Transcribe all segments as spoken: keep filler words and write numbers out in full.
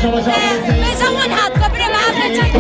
Mêza wan hat, ku birê me ev ne çend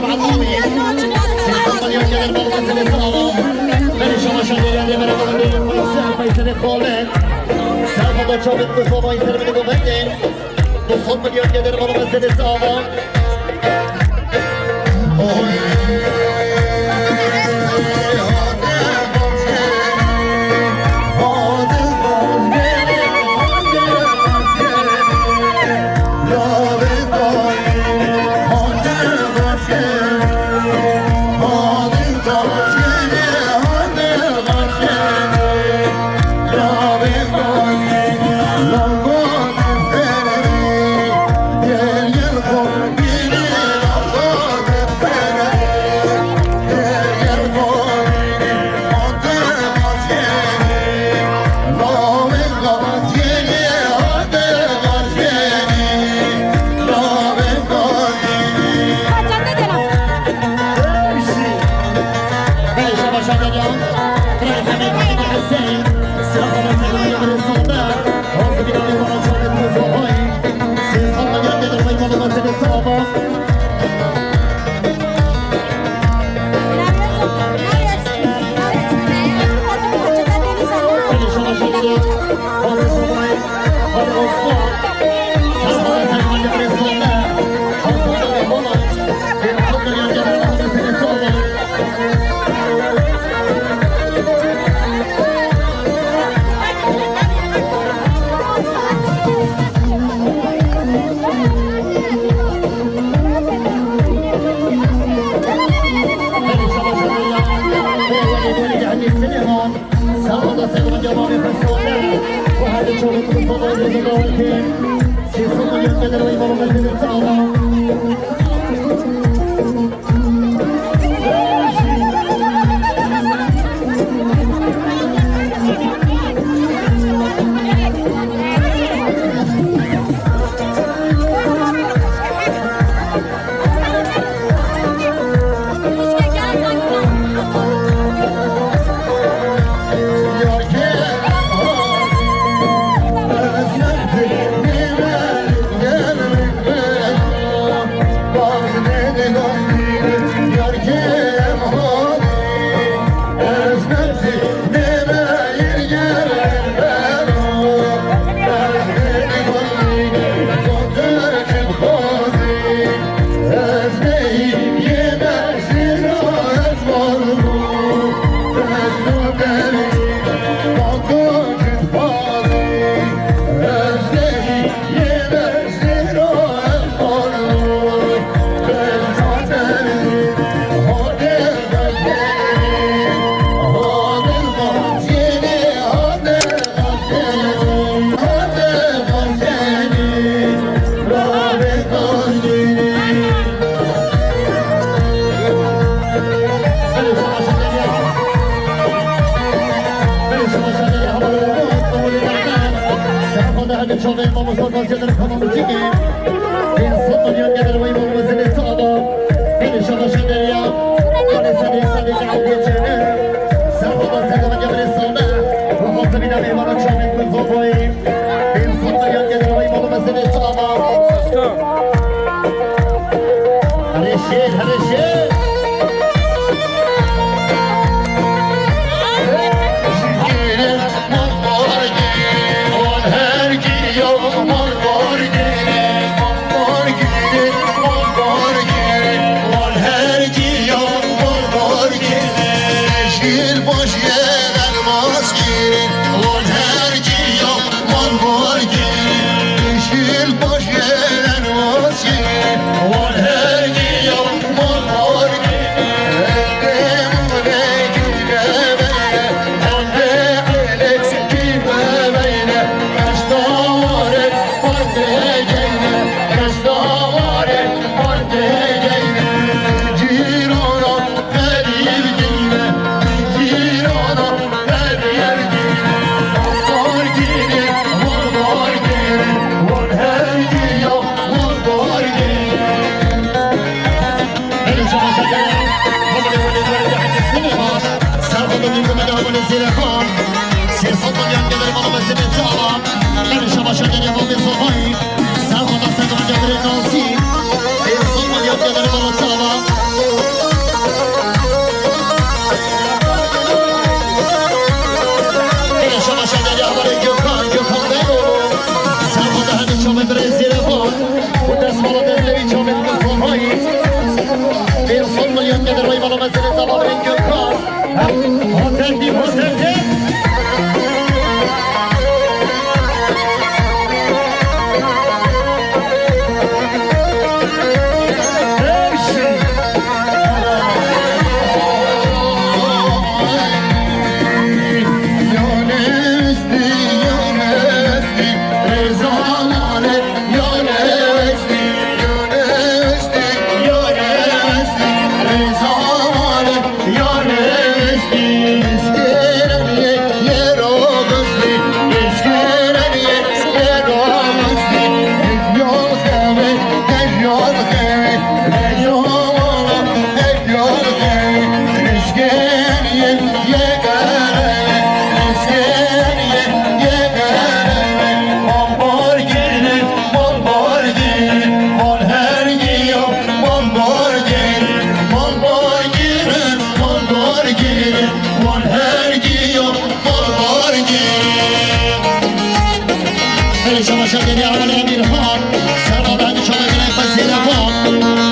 Şekerê Emîr Han, servada hemî çavê gelê xwe zêde van.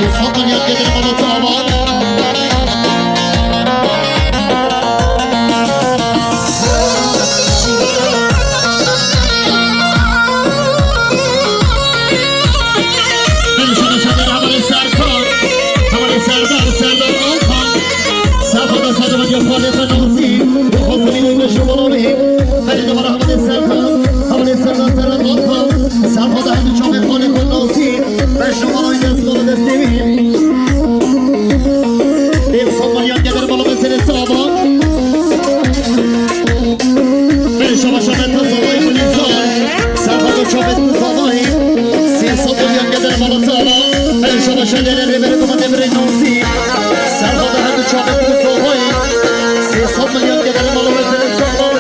Bi sed milyon gedir mala çavan. Şekerê Emîr Serkan, Emîr Serdar, Serdar Alkan. Servada sadece bir yapar, yapar, nasıl? Bu hazırlığı ne şu bana bir. Hadi de bana hadi Serkan, hadi Serkan, Serkan Alkan. Servada hadi çok bir konu konu olsun. Ben şu bana yaz konu desteği. Ev sanma yan gelir bana mesele sağlam. Ben şama şama tazavay kulizay. Servada çok bir tazavay. Siyasal yan gelir bana sağlam. Ben şama şama gelir bana demir nasıl? Servada hadi çok bir tazavay. Siyasal yan gelir bana mesele sağlam.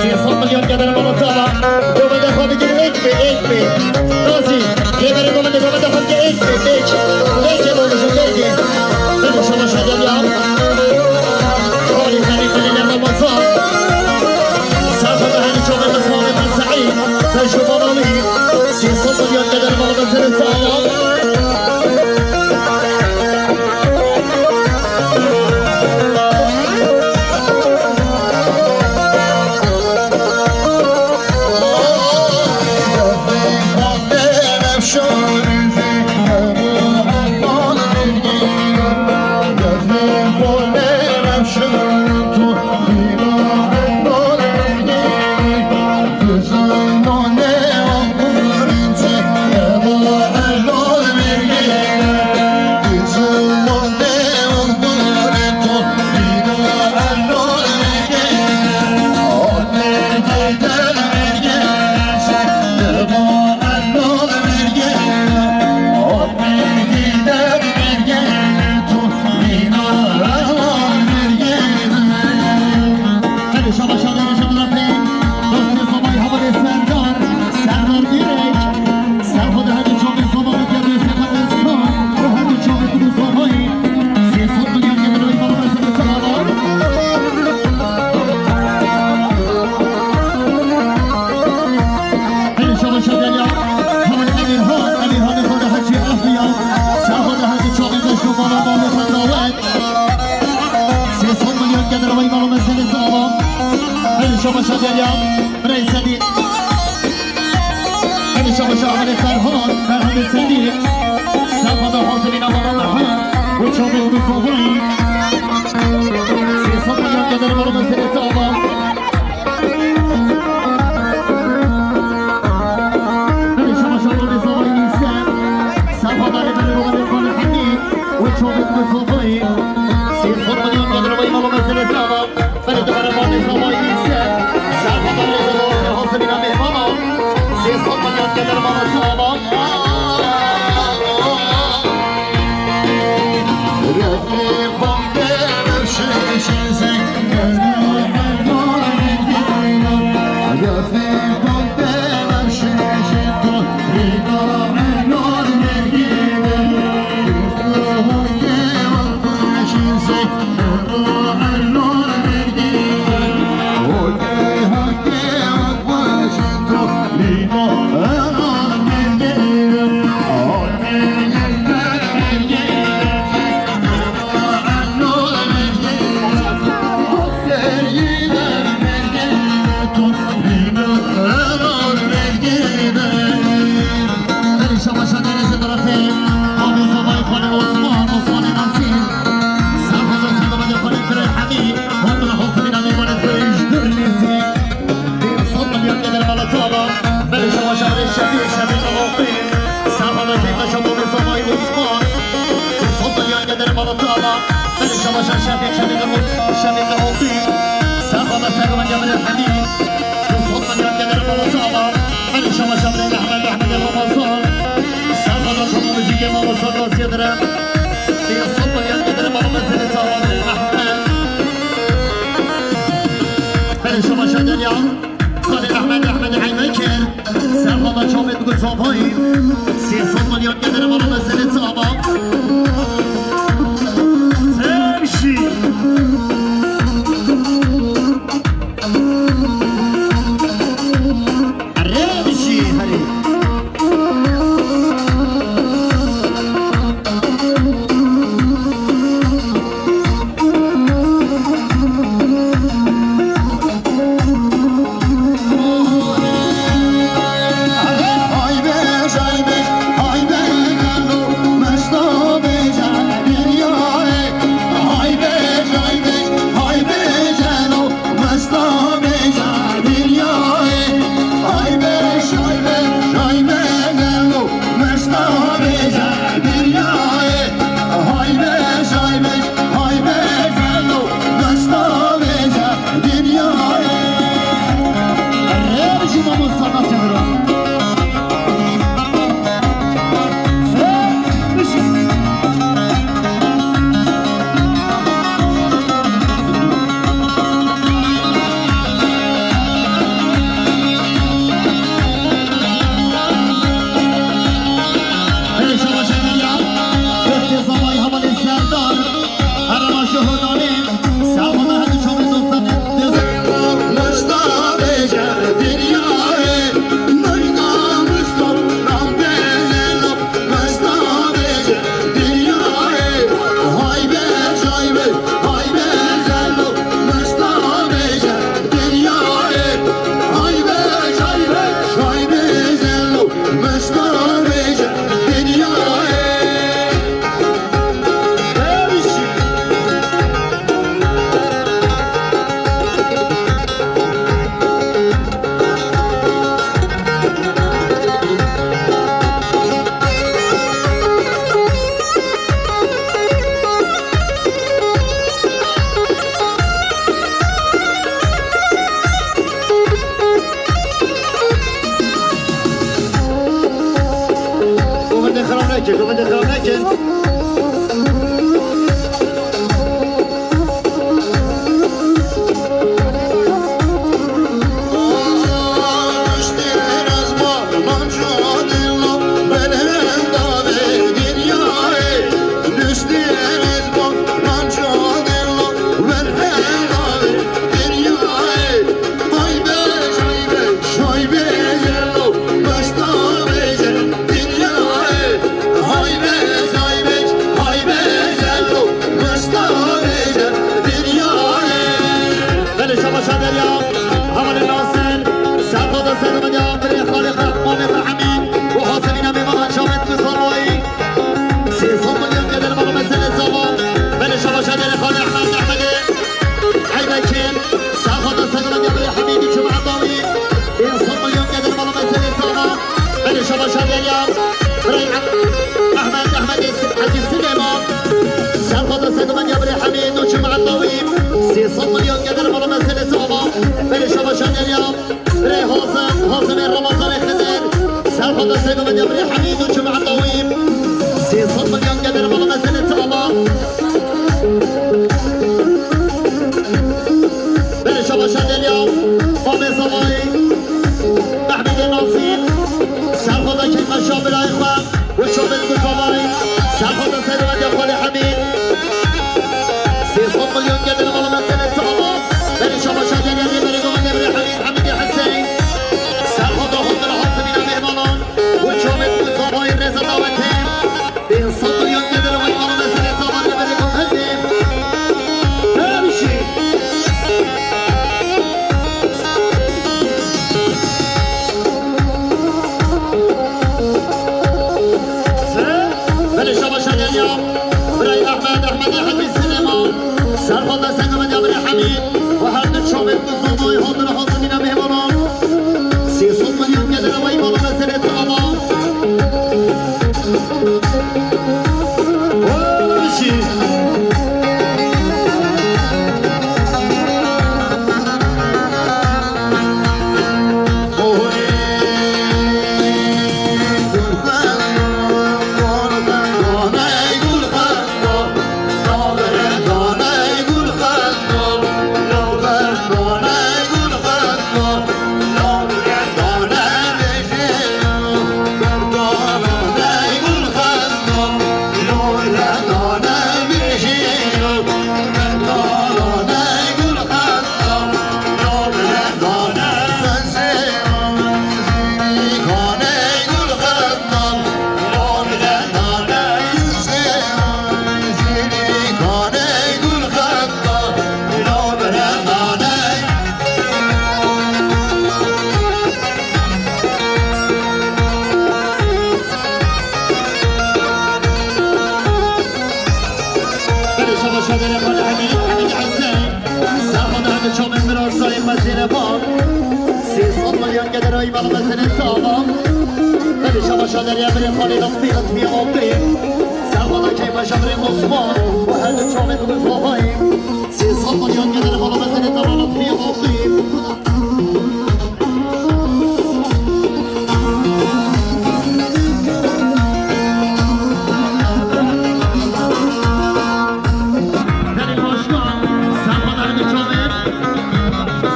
Sê sed milyon gelir bana tala. Dövbe de xwe bigir, ek be, ek be. Razî. Lêberê gome de dövbe de xwe bigir, ek be, ek. Ek e, babacığım, ek e. Hadi şaba şadel ya. Xalî, xalî, xalî, ne Ramazan. Serxwe de hemî çavê Mesut Seîd. Tecrübe alî. Sê sed milyon gelir bana da seni sağlam. Sê sed milyon gelir vay balo mesele sağlam. Hadi şaba şaderya. Reis hadi. Hadi şaba şahane Ferhan. Ferhan Sedi. Safada hazırına bana daha. Bu çok oldu sofrayı. Sê sed milyon gelir valo mesele sağlam. Hadi şaba şahane sofrayı ise. Safada ne kadar olabilir konu hadi. Bu çok oldu sofrayı. Sê sed milyon gelir vay balo mesele sağlam. Belê di berevanê zavayî ser, serhata lêzerê hazirîna mêhmana, sê sed milyon gelir mala çava. Refê bande refşê çêzek, refê bande refşê çêto. Çava, Elî Şamaşa Birê Ehmed, Ehmedê Ramazan. Serxada tamam müzikê mamosta Gaziye dire. Pênc sed milyon gedirin bana mesele çava Birê Ehmed. Elî Şamaşa Derya, Xalê Ehmed, Ehmedê Eymekir. Serxada çavê digu çavayî. Sê sed milyon gedirin bana mesele çava. Tevşî. Erê bijî herê. Govendê xirab nekin, govendê xirab nekin. Belê şabaşa Derya, hevalê Nasir, serxada Seyda Medya, birê xalê xwe, mamê xwe Hemîd û hasilîna mêvanan Şamet Mustafaî. Sê sed milyon gelir bana mesele zaman. Belê şabaşa Derya, xalê Ehmed Ehmedê. Eybekir, serxada Seyda Medya, birê Hemîd û Cuma Dawî. Sê sed milyon gelir bana mesele zaman. Belê şabaşa Derya, birê Ehmed Ehmedê Hecî Silêman. Serxada Seyda Medya, birê Hemîd û Cuma Dawî. Sê sed milyon gelir bana mesele zaman. Belê şabaşa Derya. Birê Hazim, Hazimê Ramazanê Xizir. Serxada Seyda Medya, birê Hemîd û Cuma Dawî. Sê sed milyon gelir bana mesele zaman. Belê şabaşa Derya, Mamê Zavayî, Mehmedê Nasîr, serxada Keyfa Şabirayê xwe, û Şabir Guzavayî, serxada Seyda Medya Xalê Hemîd. Sê sed milyon gelir bana mesele zaman. Belê şabaşa Derya, birê Govendê, birê Hemîd, Hemîdê Hüseyin. Serxada Hundir Hasimîna mêhmanan, û Şabir Guzavayî rêza dawetê. Pênc sed milyon gelir wî bana mesele zaman li berê Govendê. Her şey. Ey bala meselê sağlam. Beni şabaşa derya bire xalê lafı lafı yaptı. Sen bana keyfe şamrê Osman. Bu her çağın kuduz babayım. Siz satma yan gelir bala meselê tamam lafı yaptı. Belê başkan, sen bana bir çağır.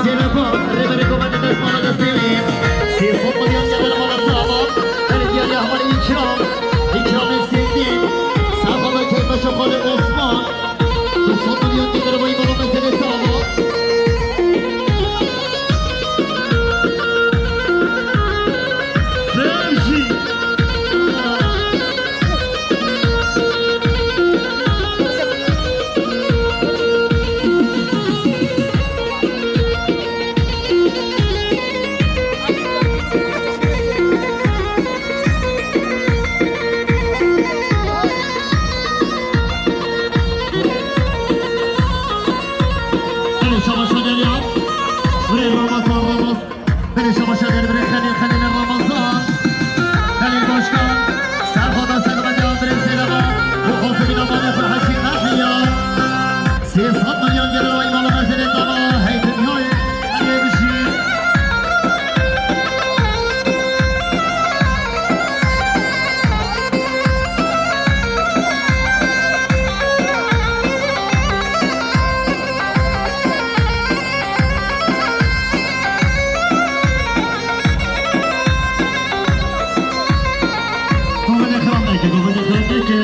Sêveko, rêberê Komendê Destmala Destê wê. Sê sed milyon gelir bala sava. Belediyeye hevalê Îkram. Îkramê Sêdî. Sağ olun, keyfe şokolê Osman. Du sed milyon gelir vay bala meselê sava. Reji. Belê şabaşa derya. Buraya Ramazan, Ramazan. Belê şabaşa derya, buraya Xelîl, Xelîl Ramazan. Xelîl Başkan. Serxada Serxada Andrê Sêlema. Bu xosê bîna malê xwe Hecî Mehliya. Sê sed milyon gelir vay mala meselê dava. Hey dinyayê. Heyê bijî. Govinda xirab neke, Govinda xirab neke.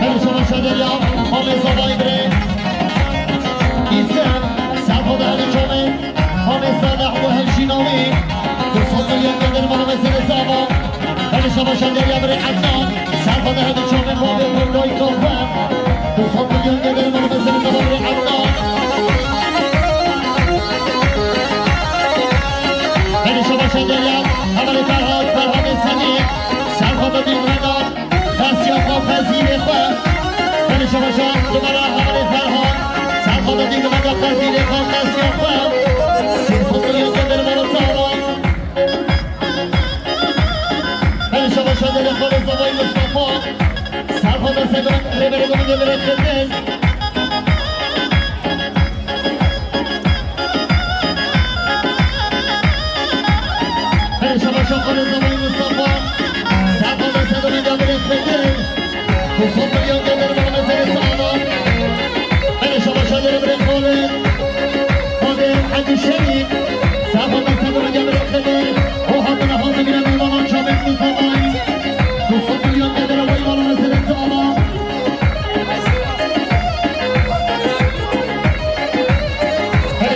Belê şabaşa derya, Homê Zavay birê. Îsem, Serxoda Hemî Çomê, Homê Salih û Hemşînawî. Du sed milyon gelir bana meselê sava. Belê şabaşa derya birê Ednan, Serxoda Hemî Çomê, Homê Kurdayî Kahve. Du sed milyon gelir bana meselê sava birê Ednan. Belê şabaşa derya, hevalê Ferhat, Ferhatê Semî, Serxoda Dîmreda. Xesiya xwe, xezîrê xwe. Belê şabaşa, dumara hevalê Ferhan. Serxada dî dumara xezîrê xwe, xesiya xwe. Sê sed milyon gelir bana sava. Belê şabaşa, gelê xalê zavayî Mustafa. Serxada Sedan, rêberê Gomê Demirê Xidin. Hey, şabaşa xalê zavayî Mustafa. Serxada Sedanê Demirê Xidin. Du sed milyon gelir bana meselê sağlam. Hey, şabaşa gelir birê xalê. Xalê Hecî Şerîf. Serxada Sedanê Demirê Xidin. O hatine hatine bîra mîvanan çavê Mustafa. Du sed milyon gelir vay bana meselê sağlam. Her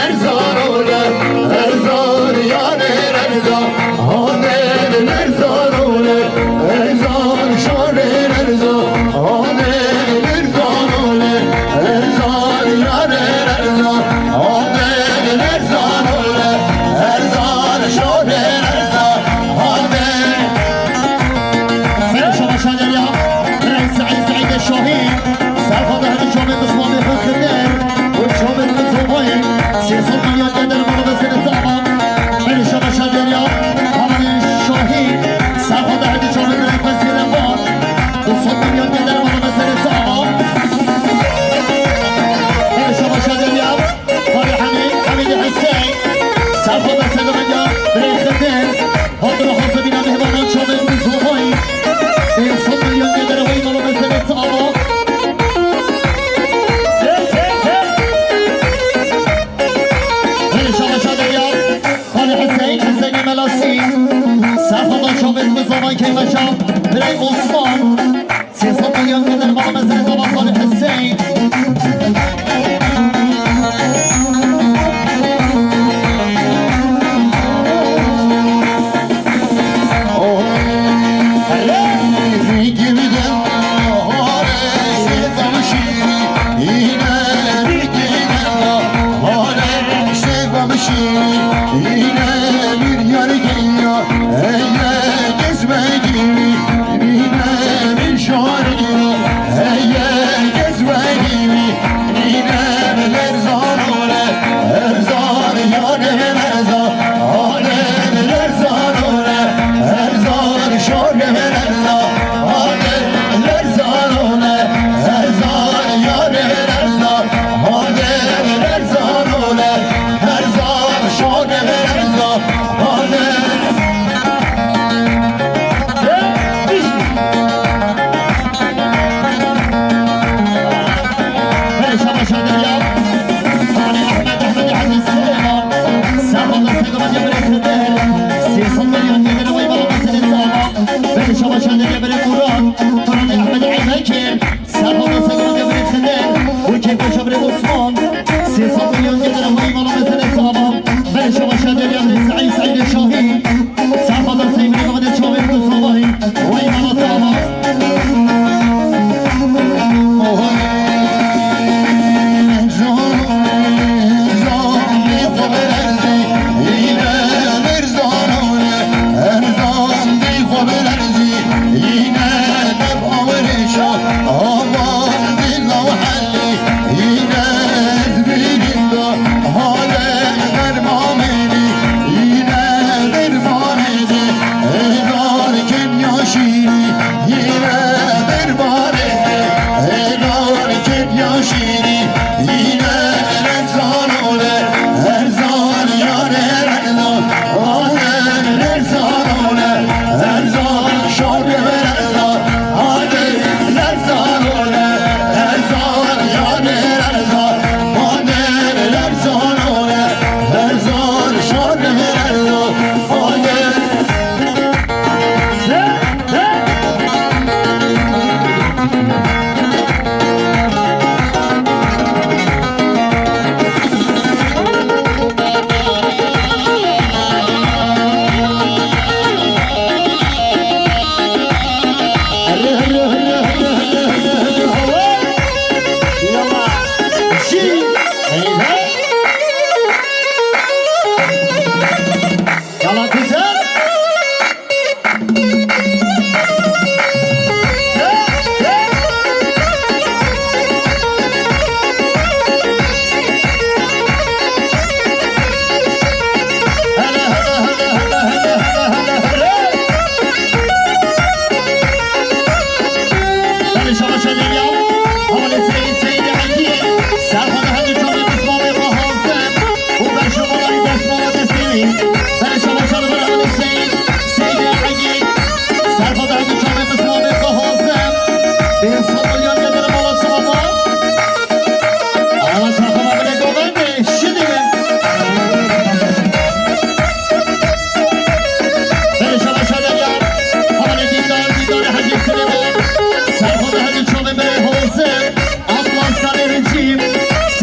Erzan ole, erzan yare erzan, amen erzan ole, erzan şore erzan, amen erzan ole, erzan yare erzan, amen erzan ole, erzan şore erzan, amen. Seyir şama şaderya, Reis Seîd Seîd Şahî. Serfa da hemî çavê bi zimanê xwe xirtir û çavê bi zovayê. Sê sed milyon geder mala ve sene zava. Beri şama şaderya, Hamanê Şahî. Serfa da hemî çavê bi rêxwe zêde vat. Du sed milyon geder mala ve sene zava. Beri şama şaderya, Xalê Hemî, Hemîdê Hüseyin. Serfa da sene ya, bi rêxwe xirtir. Hatira hazirîna mehmanan çavê bi zovayê. Sê sed milyon geder wayî mala ve sene zava. Hêşa şadeya, Xalê Hüseyin, Hüseyinê Melasî. Serfa da çavê bi zovayê keymeşa, birey Osman. Sê sed milyon geder mala ve sene zava Xalê Hüseyin.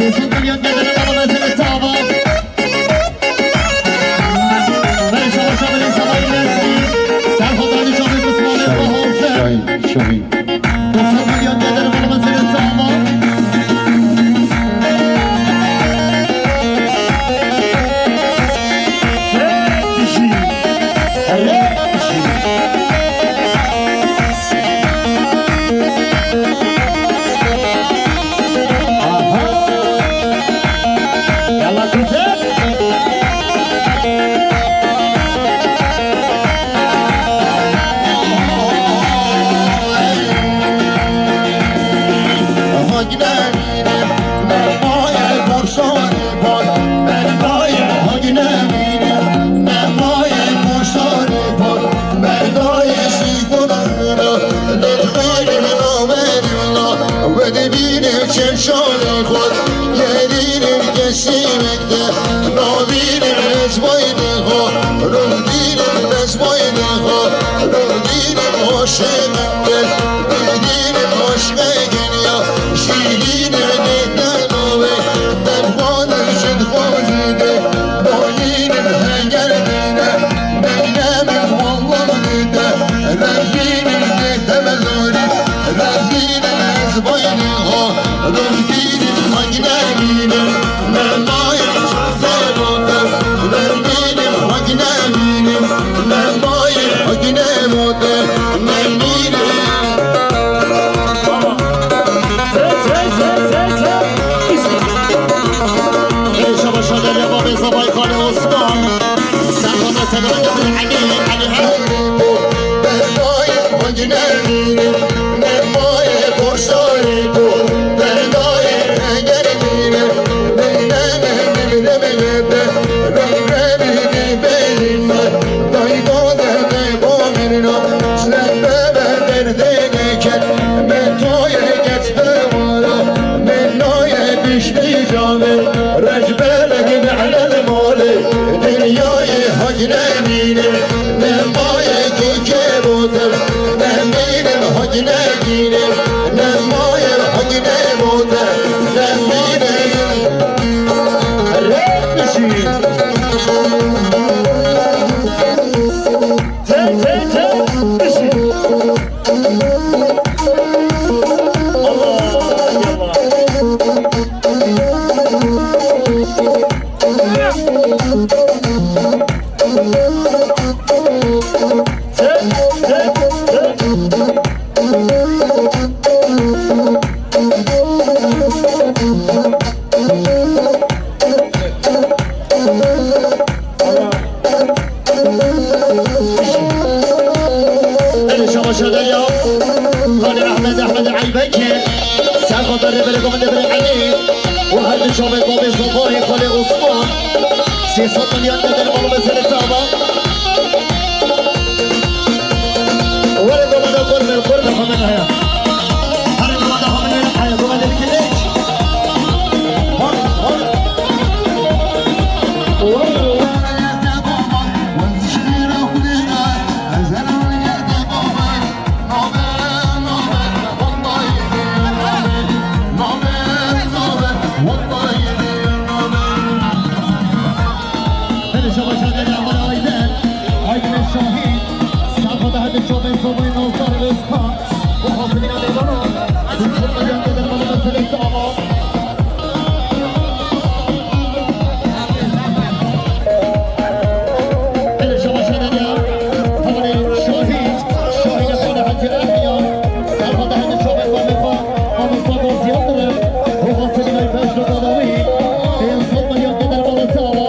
Sed milyon geldi, bana mesele tava. Ben şava şava ne sabah ilerisi. Sen fotoğrafı çok kısmı ne Şahin, pahalı. Şahin, Şahin. Sed milyon geldi, bana mesele tava. Her kişi. Her kişi. Aha! Yallah kuzey! Aha, gidelim. Berdaye borçları var, berdaye hagine mine, berdaye borçları var, berdaye sigorana, lütfeyle naverla, ve de bine çemşanı var, yerine kesimekte, navine ezbaydı ha, rundine ezbaydı ha, rundine hoşemekte, rundine hoşmekte. Şîrîn ê dê te navê, dermanê ji xwe jî dê, bayîn ê heger dîne, beyne min wallah dê te, rengîn ê dê te mezarî, rengîn ê ez baynê ha, rengîn ê hak nemîne, me mayê serota, rengîn ê hak nemîne, me mayê hak nemote, me mîne. Ê şaba şaderya babê Zavay Xalê Osman. Serkona Sedra Gebir Elî, Elî Elî. Berdayê xwe ginemîne, nemaye borsayê ku. Berdayê hegermîne, beyneme nimremê te. Rem remîne beynime, dayda deme bamirna. Çile bebe derdê neket, me toye geç. Mennayê piştî canê, rejbelek ne'lel malê, dinyayê hak nemîne, nemayê kekê bote, nemînim hak negîne, nemayê hak nebote, nemînim. Rep dişî. Te, te, te, dişî. Elê şaba şaderya. Xalê Ehmed, Ehmed Eybekir. Serxwe berê berê gomende berê Elî. Û her du çavê babê Zafarê Xalê Osman. Sê sed milyon te der balo mesele tava. Were gomende kurbe, kurbe xwe haya. Her gomende xwe haya, gomende kiliç. Hor, hor. Were. Hele şaba şaderya Aydin. Aydin Şahin. Safada hadi şovên sobayên Altar Özkan. Bu hazırına devam. Sırtında yandı dermanı mesele tava. Hele şaba şaderya. Havale Şahin. Şahin Efsane Hacı Ermiyan. Safada hadi şovên sobayên Mamosta Gazi Yıldırım. Bu hazırına beş nokta davi. Beyaz Sotma yandı dermanı tava.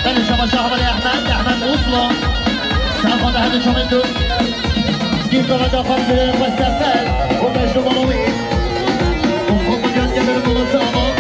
Belê şaba şahabali Ehmed, Ehmed Uslu. Sen fada hadi çamendun. Git bana da fark ederim, bak sefer. O mecnun bana uy. Uslu bu yön gelirim, bunu tamam.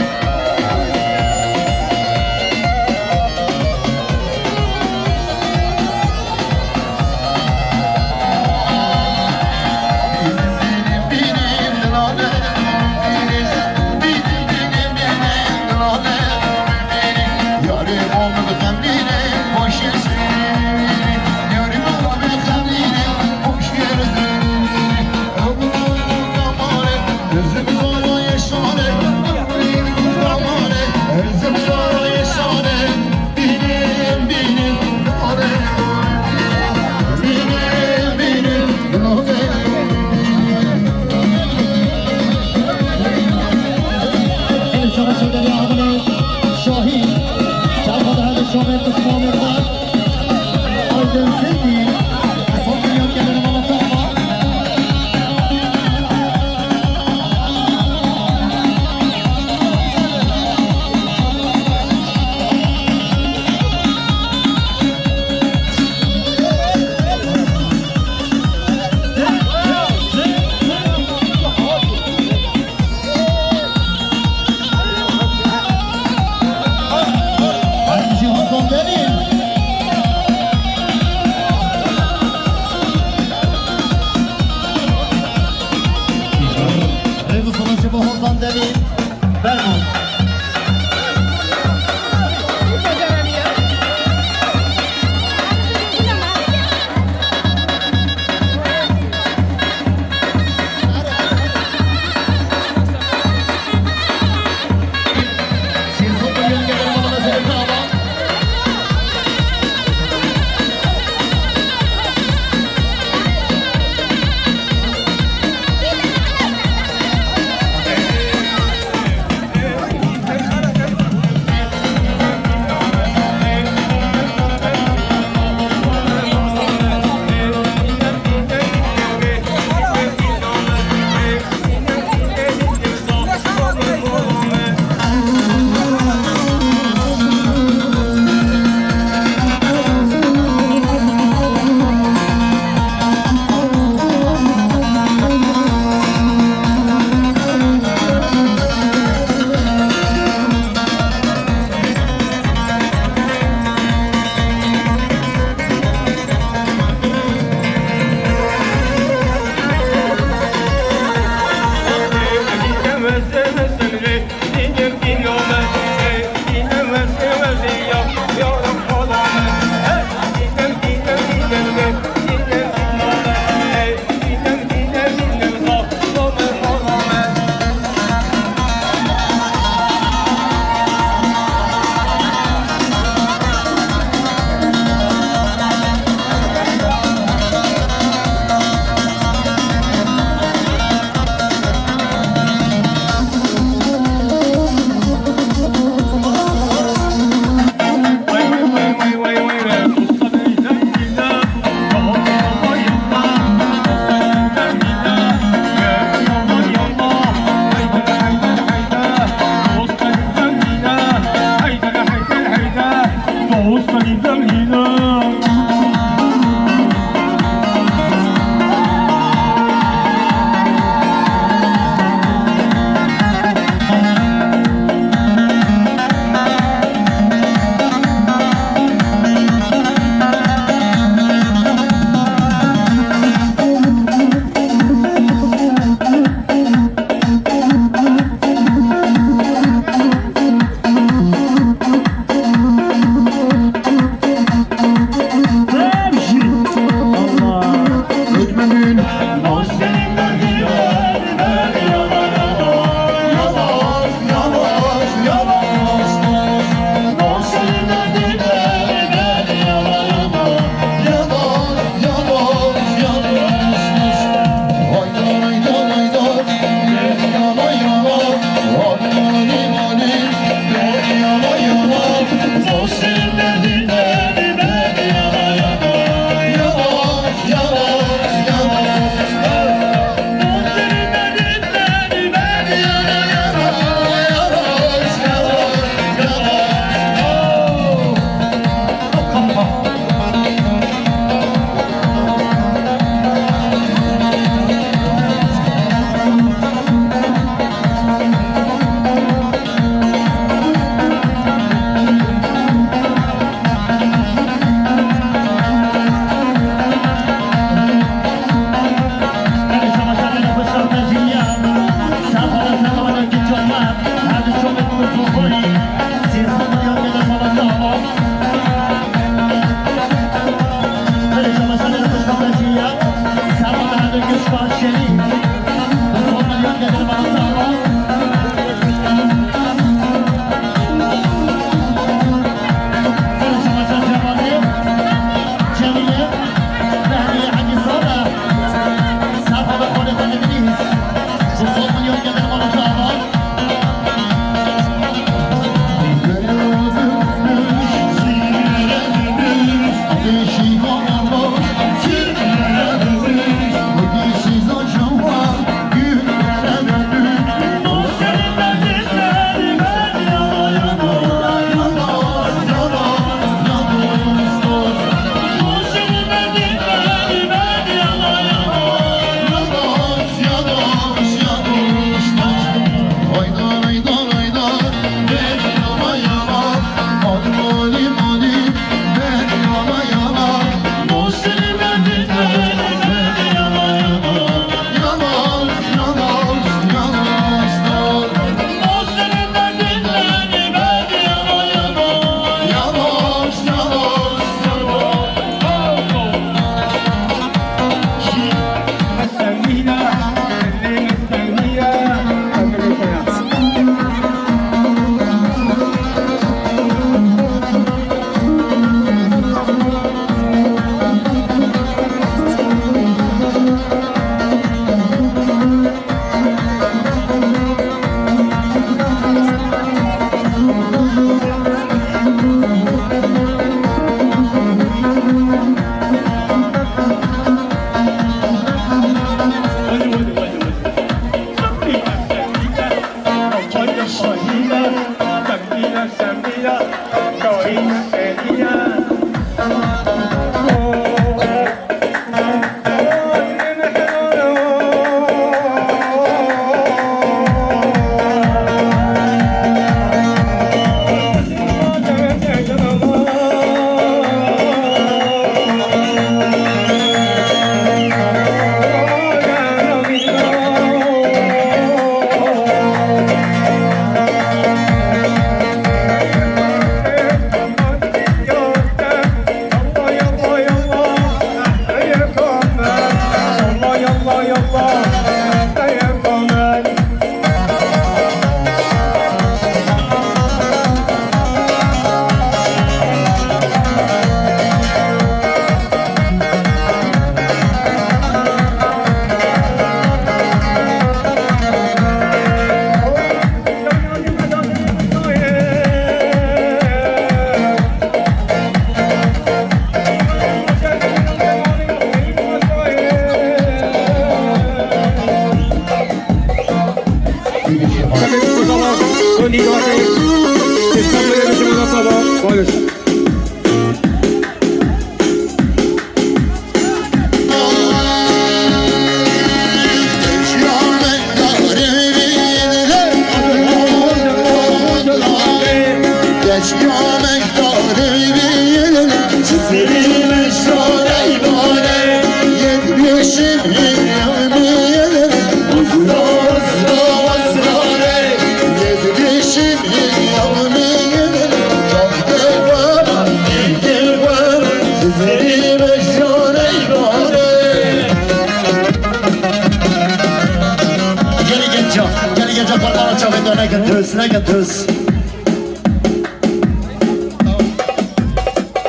Gelî genca, gelî genca, parmağını çavê döne, götürüz, ne götürüz?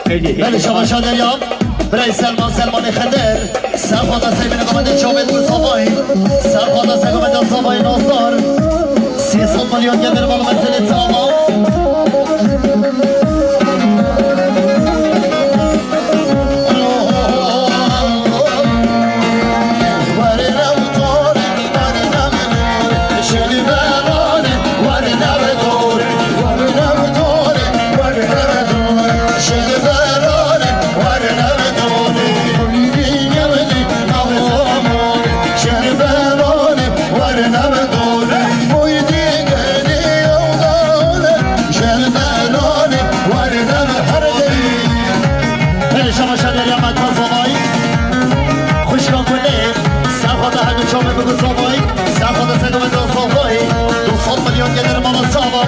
Belê şabaşa derya. Birayê Selman, Selmanê Xedir. Serxwata Seymînê Gamedê Çavê Dûr Zavayî. Serxwata Seymînê Gamedê Zavayî Nazdar. Sê sed milyon gelir bal meselê çava. Belê şabaşa derya me Zavayî. Xwişka Gulê, serxwata hemû çavê bigu Zavayî, serxwata sego me da Zavayî, du sed milyon gelir mala çava.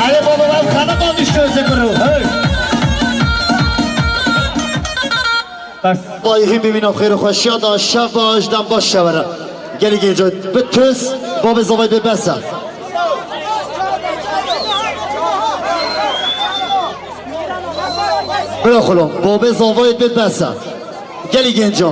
Erê baba, ev xeniqa düştü özü kuru, hey. Bes. Vay hîn bimîna xêr û xweşiya da, şev baş, dem baş şewere. Gelî genca, bi tuz, babê Zavayî bê bes e. Bira xulo, babê Zavayî bê bes e. Gelî genca.